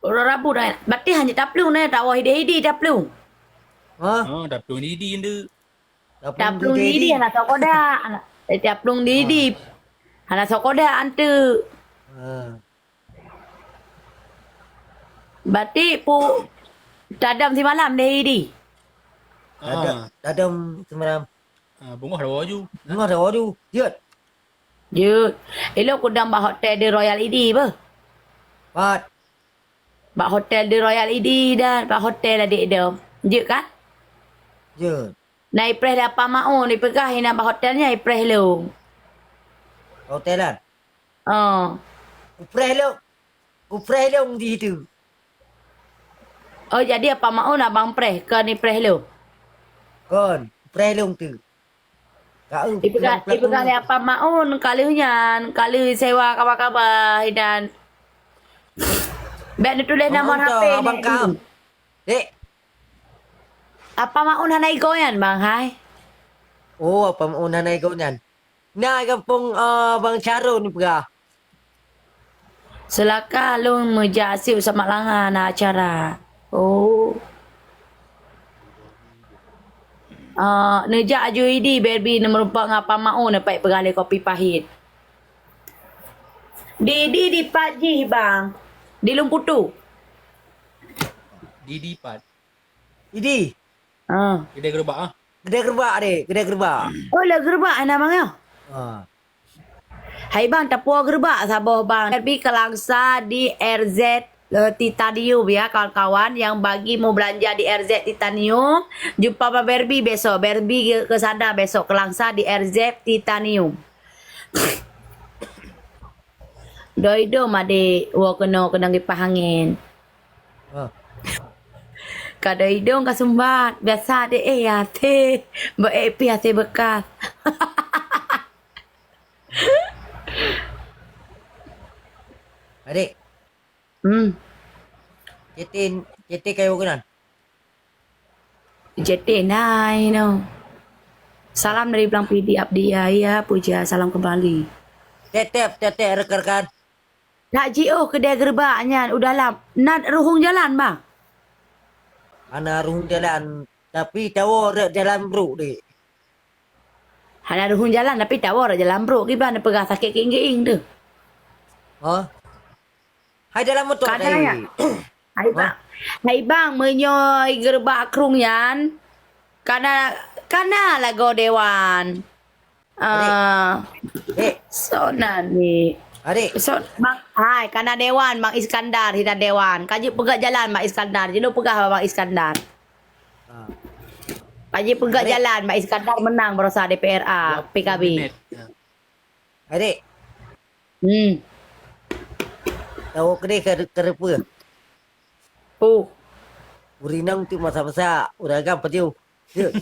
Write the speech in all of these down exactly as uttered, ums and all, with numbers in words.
Uroe Rabu dah. Berarti hana taplueng dah, tawoe Idi-Idi taplueng. Ha? Ha, taplueng Idi-Idi, Ndeuk. Taplueng Idi hana soe kodak. Hana, eh, taplueng Idi-Idi. Ha. Hana soe kodak, Anteuk. Ha. Berarti pu-, tadam simalam deh Idi. Tadam, ah, tadam simalam. Ah, beungoh dawa ju. Beungoh dawa ju. Jeuet. Jeuet. Ilôn kudong bak hotel The Royal Idi beuh. Pat? Bak hotel The Royal Idi dan bak hotel adék dom. Jeuet kan? Jeuet. Na ipreh lé Apa Maun, ipeugah inan bak hotel nyan ipreh lôn. Hotelan? Oh. Upreh lôn. Upreh lôn di situ. Oh, jadi Apa Maun abang preh, kon ipreh lôn? Kon, upreh lôn tu. Ka eu, ipeugah, ipeugah lé Apa Maun, ka lheueh nyan, ka lheueh sewa kaba-kaba, inan. Bèk neutuléh nomor H P abang nyan. Dek. Apa Maun hana igoe nyan, Bang, hai? Oh, Apa Maun hana igoe nyan. Na gampông, eh, Bang Syarul ni peugah. Seulaka lôn meujak siup samak langa na acara. Oh. Ah, neujak aju Idi Barbie neumeurumpok ngon Apa Maun, dapat peugah lé kopi pahit. Di, di, di pat jih, Bang? Di Lôn Putu. Di, di pat. Idi. Ah. Keudè geureubak, ah. Keudè geureubak, dek. Keudè geureubak. Oh, le geureubak na, Bang, ya? Ah. Hai, Bang, tapuwoe geureubak saboh, Bang. Barbie keulangsa di R Z, eh, Titanium, ya, kawan-kawan yang bagi mau belanja di R Z Titanium. Jumpa Bang Barbie besok. Barbie ke, ke sana besok, keulangsa di R Z Titanium. Doi dom adek, woe keunoe keunong kipaih angén. Ah. Ka doi dom ka sumbat, biasa adek, eh, ya, teh. Beu, eh, pih hase beukas. Adek. Hmm. Cetin, cetin kayu keunan. Cetin hai no. Salam dari Blang Pidi Abdi ya, ya, puja, salam kembali. Tetep, tetep rekan-rekan. Nak jiôh keudè geureubak nyan u dalam. Na ruhueng jalan, Bang? Hana ruhueng jalan, tapi tawoe rot jalan brôk, dek. Hana ruhueng jalan, tapi tawoe rot jalan brôk. Kiban neupeugah sakét kieng-kieng tu. Hah? Hai dalam moto. Kadang tadi. Ya. Hai bang. Hai bang, meunyoe geureubak krueng nyan, kana, kana lagoe dewan. Ah, Adik. Soe nan ni? Adik. So, bang, hai, kana dewan, Bang Iskandar, hinan dewan. Ka jeuet peugöt jalan, Bang Iskandar. Jeuet lôn peugah, Bang Iskandar. Ah. Ka jeuet peugöt jalan, Bang Iskandar meunang barosa D P R A, P K B. Dua puluh menit. Ya. Adik. Hmm. Tahu keudeh ke, ke rupa? Oh. Ureueng inong tu masak-masak, ureueng agam pajoh. Ya.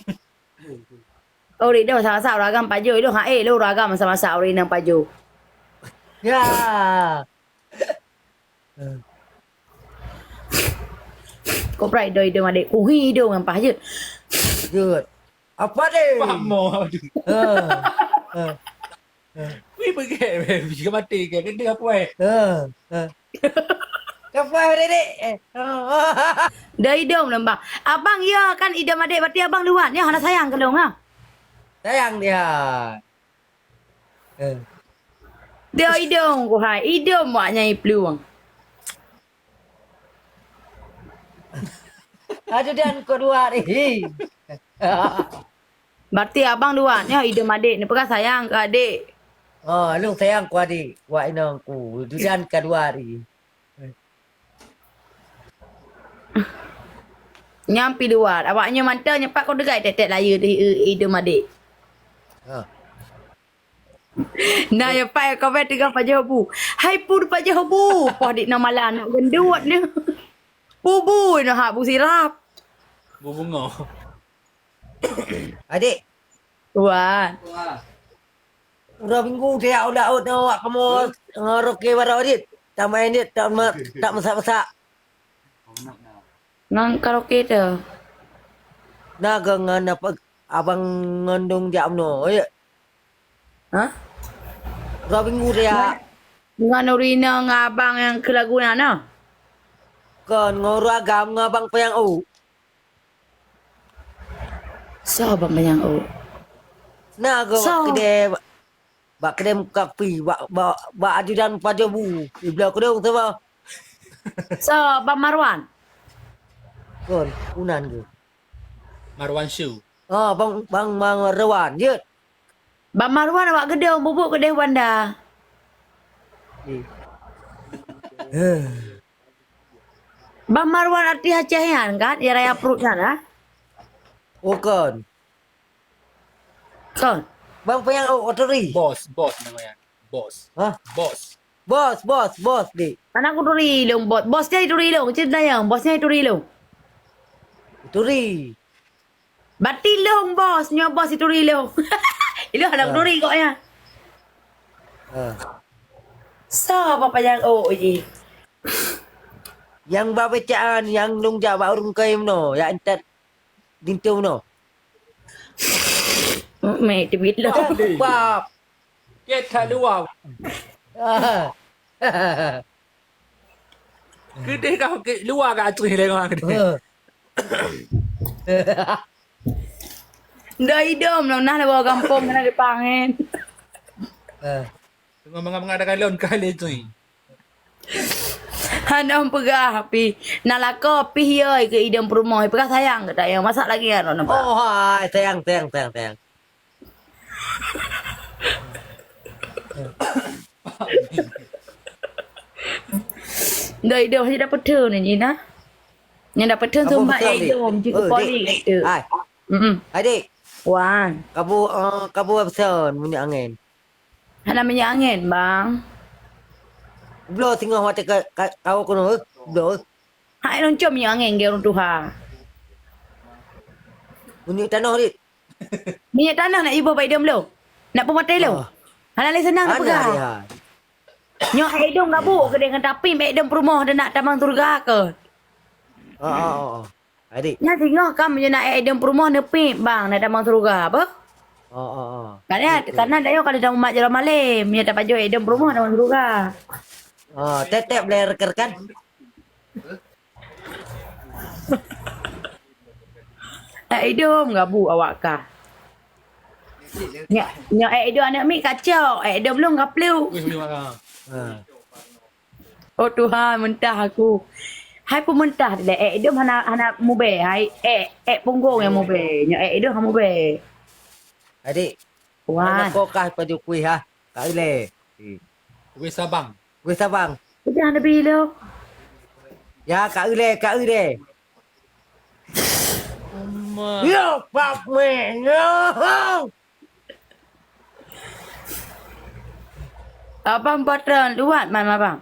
Oh, ureueng inong masak-masak, ureueng agam pajoh. Ilong hai lo ureueng agam masak-masak, ureueng inong pajoh. Ya. Kok prai doi dong adik. Kuhi dong ampah je. Jut. Apa deh? Pamo. Ha. Ha. Wih, pergi, pergi mati ke? Kena apa, eh? Ha, ha. Apa, Dek? Eh. Dah idong lembah. Abang, ya kan idam adik, berarti abang luan. Ya, hana sayang ke dong, ha? Sayang dia. Eh. Dia idong ku hai. Idong buat nyai peluang. Aduh, dan kau dua hari. Berarti abang dua nyoe idum adik, neupeugah sayang keu adik. Oh, lôn sayang keu adik, wak inong ku, dudan ka dua hari. Nyang pi luar, awak nyoe mantong nyoe pat kau deugai tek-tek layeue di, i-, idum adik. Ha. Nah, ya pat komen teungoh pajoh bu. Hai pu pajoh bu, poh dik na malam nak gendut ni. Bu bu na hak bu sirap. Bu bungo. Adik. Wan. Uroe minggu dia udah out na awak kamu ngeroke baru adik. Tak main dia tak me-, tak masak-masak. Ngon karaoke tu. Na ke ngon apa abang ngandung jak meno, ya? Hah? Uroe minggu dia. Ngon urina ngon abang nyang keu lagu na, na? Kon ngon ureueng agam ngon Abang Panyang Uk. Soe Abang Panyang Uk? Na go bak keudè, bak keudè muka kupi, bak, bak, bak ajudan pajoh bu. Di blah keudong saboh. Soe Bang Marwan? Kon, unan ke? Marwan Shu. Oh, Bang, Bang Marwan, jeuet. Bang Marwan awak geudong bubuk keudeh Wanda. Eh. Bang Marwan artis Aceh nyan kan, ya raya pruet nyan, ha? Oh, kon. Kon. Bang Panyang, oh, Oturi. Bos, bos namanya. Bos. Hah? Bos. Bos, bos, bos, dik. Mana aku turi lông bos. Bos nyan turi lông, cit dayang. Bos nyan turi lông. Turi. Bati lông bos, nyoe bos turi lông. Ilông ada Ah. turi kok ya. Ah. Soe Bang Panyang Uk ji? Nyang ba bacaan, nyang lông jak bak ureueng kayém no, ya entat. Dinto no. Meh, teubiet lom. Bab. Kita luar. Ah. Keudeh kau ke luar kat Aceh lengah keudeh. Eh. Dah idom lom nah, lewat gampông kena dipangen. Eh. Tengah mengah-mengah dah kalon kali tu. Hana peugah pih. Na lakoe pih yoi keu idong peurumoh. Peugah sayang keu dayang. Masak lagi ya, nampak. Oh, hai, sayang, sayang, sayang, sayang. Dah idong hanya dapat tu ni, Nina. Yang dapat tu Apa sumpah pesan, Dik? Idong, je Oh, kepala Dik, Dik, gitu. Hai. Mm-mm. Hai, Dik. Wan. Kabu, eh, kabu pesan minyak angin. Hana minyak angin, Bang. Bloe singoh watèe ka, ka, kawô keunoe, eh. Bloe, eh. Hai lôn com minyak angin geu ureueng tuha. Minyak tanoh, Dik. Minyak tanoh nak iboh bak idong lôn. Nak peumaté lôn. Ah. Hana lé seunang Hana, peugah. Dik, hai. Nyoe hai idong gabuk keudeh ngon tapi bak idong peurumoh dan nak tamong syeuruga keu. Ah, ah, ah, ah. Adik. Nyan singoh ka meunyoe na ék idong peurumoh neupék bang na tamong syeuruga, apa? Oh, oh, oh. Karena, Betul. karena dayoe kalau tamong mat jalan malem, meunyoe tapajoh ék idong peurumoh tamong syeuruga. Oh, tép-tép lé rekan-rekan. Ék idong gabu awak ka. Nyak, nyak ék idong aneuk miet kacok, ék idong lôn gapluk. Wih, wih, wih. Ha. Oh Tuhan, mentah aku. Hai pun mentah dilèe, ék idong hana, hana mubèe, hai ék, ék punggong nyang mubèe. Nyoe ék idong hana mubèe. Adik. Wah. Hana kokah paju kuih ha. Ka ilèe. Hmm. Kuih sabang. Kuih sabang. Udah Nabi lo. Ya, ka ilèe, ka ilèe. Uma. Yo, pak meh. Yo. Abang patron luat man abang.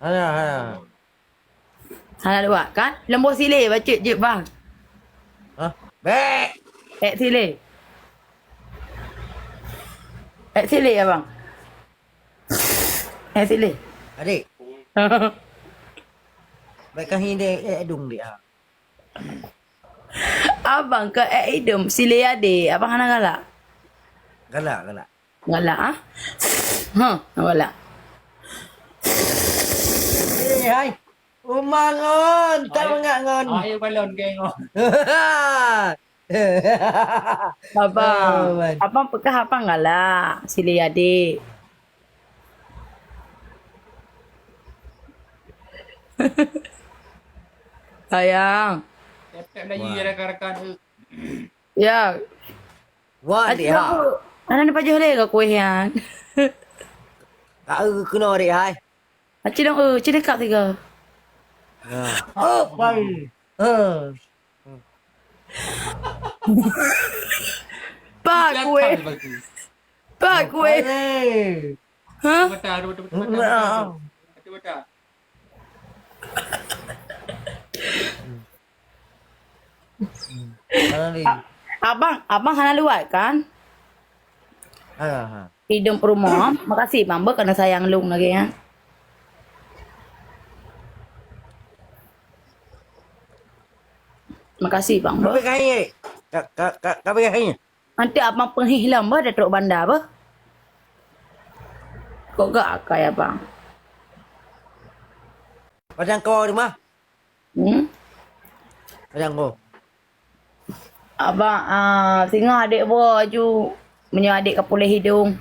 Hana, hana. Hana luat kan? Lembô silé bacut jeuet bang. Hah? Bek. Ék silé. Ék silé abang. Ék silé. Adik. Bek kah hindai ék dong dik ah. Abang ka ék idong silé adé, abang hana galak? Galak, galak. Galak ah? Huh, galak. Eh, hai. Uma ngon, tak mengak ngon. Ayo balon geng ngon. Abang, Oh, man. abang peugah abang galak silé adé. Sayang. Tep-tep lagi Wah. ya rakan-rakan tu. Ya. Wan Aci dia. Aku, anak ni pajoh lé ke kuih yang. Tak kena dek hai. Aci dong eh, cedekap tiga. Ha. Oh, pai. Ha. Pak kuih. Pak kuih. Hai. Ha? Mata, mata, mata, mata, mata. Mata, mata. Hana lé. A-, abang, abang hana luwat kan? Ha, ha. Idong peurumoh. Makasih bang, beuh kana sayang lôn lagèe nyan. Makasih bang, beuh. Tapi kayèe, ka, ka, ka, ka, Anteuk abang peuhih lom beuh, datrok banda beuh. Kok gak akai abang? Padang kau di mah? Hmm? Sayang ko. Abang, ah, singoh adek boh aju. Meunyoe adek ka puléh hidung.